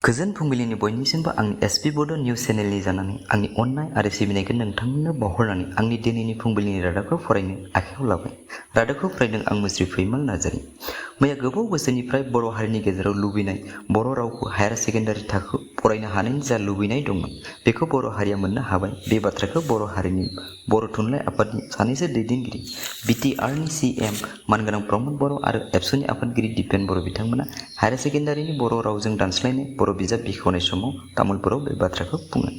गोजोन फुंबिलिनि बयनिसिमबो आंनि एसपि बड' निउज चेनेलनि जानानै आंनि अननाय आरो सिबिनायखौ नोंथांनो बावहरनानै आंनि दिनैनि फुंबिलिनि रादाबखौ फरायनो आखायाव लाबाय। रादाबखौ फरायदों आं मुस्रि फैमाल नार्जारी। मैया गोबाव बोसोरनिफ्राय बर' हारिनि गेजेराव लुबैनाय बर' रावखौ हायार सेकेन्डारि थाखो फरायनो हानायनि जा लुबैनाय दंमोन बेखौ बर' हारिया मोननो हाबाय। बे बाथ्राखौ बर' हारिनि बर' थुनलाइ आफादनि सानैसो दैदेनगिरि बिटिआरनि सिएम मानगोनां प्रमद बर' आरो एबसुनि आफादगिरि दिपेन बर' बिथांमोना हायार सेकेन्डारिनि बर' रावजों दानस्लायनाय बर' बिजाब बेखेवनाय समाव तामुलपुराव बे बाथ्राखौ बुङो।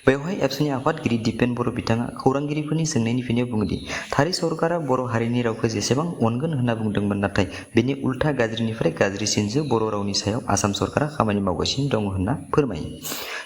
बेवहाय एबसुनि आफादगिरि दिपेन बर' बिथाङा खौरांगिरिफोरनि सोंनायनि फिननायाव बुङोदि थारै सरकारा बर' हारिनि रावखौ जेसेबां अनगोन होनना बुंदोंमोन, नाथाय बेनि उल्था गाज्रिनिफ्राय गाज्रिसिनसो बर' रावनि सायाव आसाम सरकारा खामानि मावगासिनो दं होनना फोरमायो।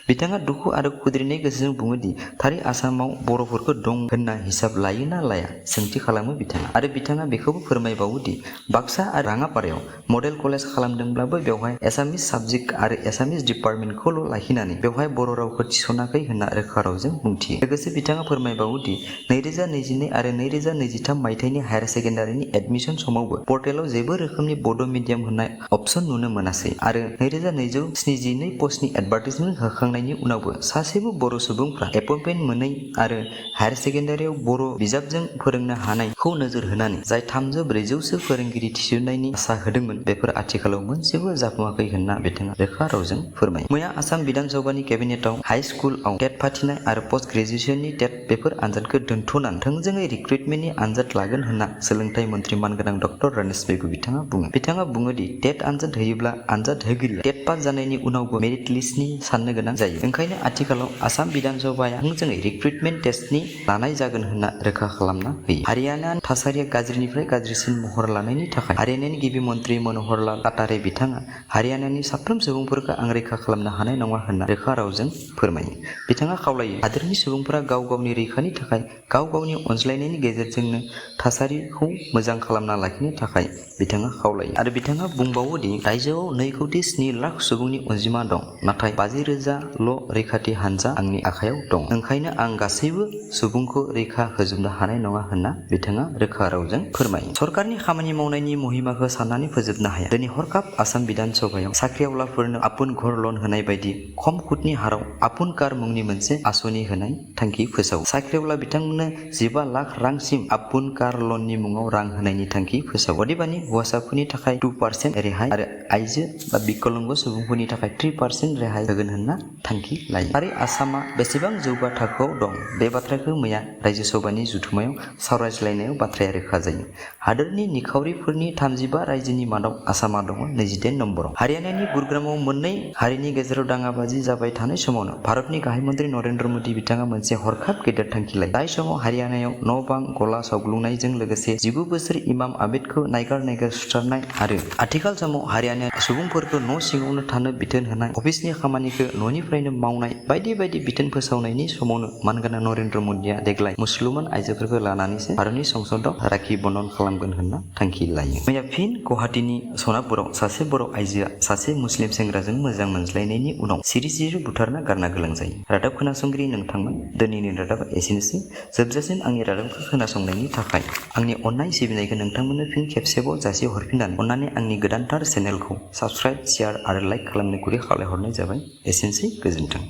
बिथाङा दुखु आरो खुद्रिनाय गोसोजों बुङोदि थारै आसामाव बर'फोरखौ दं होनना हिसाब लायो ना लाया सोंथि खालामो बिथाङा। आरो बिथाङा बेखौबो फोरमायबावोदि बाक्सा आरो राङापारायाव मडेल कलेज खालामदोंब्लाबो बेवहाय एसामिस साबजेक्ट आरो एसामिस डिपार्टमेन्टखौल' लाखिनानै बेवहाय बर' रावखौ थिसनाखै होनना रोखा रावजों बुंथियो। लोगोसे बिथाङा फोरमायबावोदि 2022 आरो 2023 मायथाइनि हायार सेकेन्डारिनि एडमिसन समावबो पर्टेलाव जेबो रोखोमनि बड' मिडियाम होननाय अपसन नुनो मोनासै आरो 2272 पस्टनि एडभार्टाइजमेन्ट होखांनायनि उनावबो सासेबो बर' सुबुंफ्रा एपइन्टमेन्ट मोनै आरो हायार सेकेन्डारियाव बर' बिजाबजों फोरोंनो हानायखौ नोजोर होनानै जाय 300-400सो फोरोंगिरि थिसननायनि आसा होदोंमोन बेफोर आथिखालाव मोनसेबो जाफुङाखै होनना बिथाङा रोखा रावजों फोरमायो। मैया आसाम बिधान सभानि केबिनेटआव हाइ स्कुलआव टेट फाथिनाय आरो पस्ट ग्रेजुएसननि टेट बेफोर आनजादखौ दोन्थ'नानै थोंजोङै रिक्रुटमेन्टनि आनजाद लागोन होनना सोलोंथाइ मन्त्रि मानगोनां डक्टर रनेश बेगु बिथाङा बुङो। बिथाङा बुङोदि टेट आनजाद होयोब्ला आनजाद होगिरिया टेट पास जानायनि उनावबो मेरिट लिस्टनि साननो गोनां जायो। ओंखायनो आथिखालाव आसाम बिधान सभाया थोंजोङै रिक्रुटमेन्ट टेस्टनि लानाय जागोन होनना रोखा खालामना होयो। हारियानानि थासारिया गाज्रिनिफ्राय गाज्रिसिन महर लानायनि थाखाय हारियानानि गिबि मन्त्रि मन'हर लाल काटारे बिथाङा हारियानानि साफ्रोम सुबुंफोरखौ आं रैखा खालामनो हानाय नङा होनना रोखा रावजों फोरमायो। बिथाङा खावलायो हादोरनि सुबुंफोरा गाव गावनि रैखानि थाखाय गाव गावनि अनज्लायनायनि गेजेरजोंनो थासारिखौ मोजां खालामना लाखिनो थाखाय बिथाङा खावलायो। आरो बिथाङा बुंबावोदि रायजोआव 2.7 सुबुंनि अनजिमा दं, नाथाय 50,000ल' रैखाथि हानजा आंनि आखायाव दं। ओंखायनो आं गासैबो सुबुंखौ रैखा होजोबनो हानाय नङा होनना बिथाङा रोखा रावजों फोरमायो। सरकारनि खामानि मावनायनि महिमाखौ साननानै फोजोबनो हाया। दिनै हरखाब आसाम बिधान सभायाव साख्रिआवलाफोरनो आपुन घर लन होनाय बायदि खम खुदनि हाराव आपुन कार मुंनि मोनसे आसनि होनाय थांखि फोसावो। साख्रिआवला बिथांमोननो 15 लाख रांसिम आपुन कार लननि मुङाव रां होनायनि थांखि फोसावो। अदेबानि हौवासाफोरनि थाखाय 2% रेहाय आरो आइजो बा बिकलांग सुबुंफोरनि थाखाय 3% रेहाय होगोन होनना थांखि लायो। थारै आसामा बेसेबां जौगा थाखोआव दं बे बाथ्राखौ मैया रायजो सभानि जथुमायाव सावरायज्लायनायाव बाथ्राया रोखा जायो। हादोरनि निखावरिफोरनि 35 रायजोनि मादाव आसामा दङ 28 नम्बराव। हारियानानि गुरुग्रामाव मोननै हारिनि गेजेराव दाङाबाजि जाबाय थानाय समावनो भारतनि गाहाय मन्त्रि नरेन्द्र मोदी बिथाङा मोनसे हरखाब गेदेर थांखि लायो। जाय समाव हारियानायाव न'-बां गला सावग्लुंनायजों लोगोसे 19 बोसोर इमाम आबिदखौ नायगार सुथारनाय आरो आथिखाल समाव हारियानानि सुबुंफोरखौ न' सिङावनो थानो बिथोन होनाय, अफिसनि खामानिखौ न'निफ्रायनो मावनाय बायदि बायदि बिथोन फोसावनायनि समावनो मानगोनां नरेन्द्र मोदीआ देग्लाय मुसलमान आइजोफोरखौ लानानैसो भारतनि संसदआव राखि बन्धन खालामगोन होनना थांखि लायो। मैया फिन गुवाहाटीनि सनापुराव सासे बर' आइजोआ सासे मुस्लिम सेंग्राजों मोजां मोनज्लायनायनि उनाव सिरि बुथारना गारना गोलां जायो। रादाब खोनासंगिरि नोंथांमोन, दिनैनि रादाबा एसेनोसै। जोबजासिम आंनि रादाबखौ खोनासंनायनि थाखाय आंनि अननाय सिबिनायखौ नोंथांमोननो फिन खेबसेबाव जासि हरफिननानै अननानै आंनि गोदानथार चेनेलखौ साबस्क्राइब, शेयार आरो लाइक खालामनो गुरै खावलायहरनाय जाबाय। एसेनोसै, गोजोन्थों।